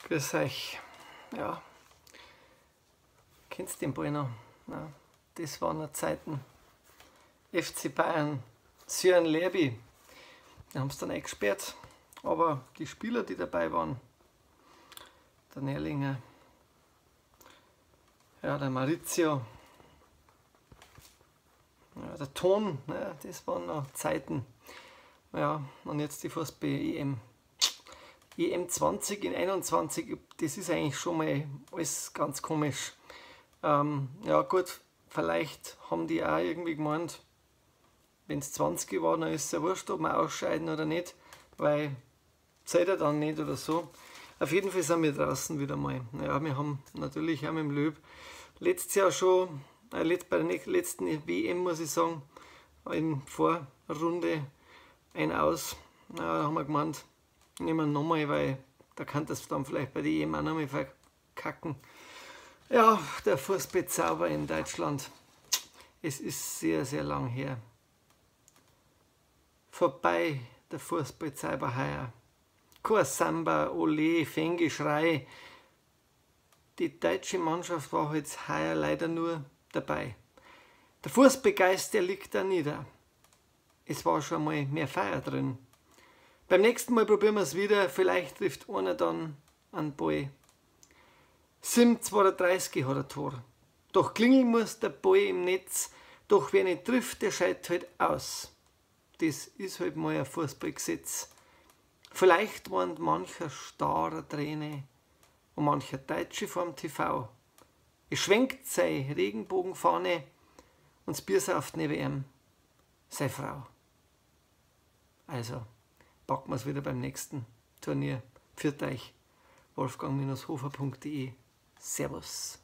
Grüß euch. Ja, kennst den Ball noch? Ja, das waren noch Zeiten. FC Bayern, Sören Lerby, die haben es dann eingesperrt. Aber die Spieler, die dabei waren, der Nerlinger, ja, der Maurizio, ja, der Ton, ja, das waren noch Zeiten. Ja, und jetzt die Fußball-EM. EM 20 in 21, das ist eigentlich schon mal alles ganz komisch. Ja gut, vielleicht haben die auch irgendwie gemeint, wenn es 20 war, dann ist es ja wurscht, ob wir ausscheiden oder nicht, weil zählt er dann nicht oder so. Auf jeden Fall sind wir draußen wieder mal. Ja, wir haben natürlich auch mit dem Löw letztes Jahr schon, bei der letzten WM muss ich sagen, in Vorrunde ein Aus. Ja, da haben wir gemeint, nehmen wir nochmal, weil da kann das dann vielleicht bei der EM auch nochmal verkacken. Ja, der Fußballzauber in Deutschland. Es ist sehr, sehr lang her. Vorbei, der Fußballzauber heuer. Kein Samba, Ole, Fangeschrei. Die deutsche Mannschaft war halt heuer leider nur dabei. Der Fußballgeist, der liegt da nieder. Es war schon mal mehr Feier drin. Beim nächsten Mal probieren wir es wieder, vielleicht trifft einer dann einen Ball. 7,32 hat er Tor. Doch klingeln muss der Ball im Netz, doch wer nicht trifft, der scheidet halt aus. Das ist halt mal ein Fußballgesetz. Vielleicht warnt mancher starrer Träne und mancher Deutsche vorm TV. Es schwenkt sei Regenbogenfahne und das Bier sauft neben ihm seine Frau. Also, packen wir's wieder beim nächsten Turnier. Pfiat euch, wolfgang-hofer.de. Servus.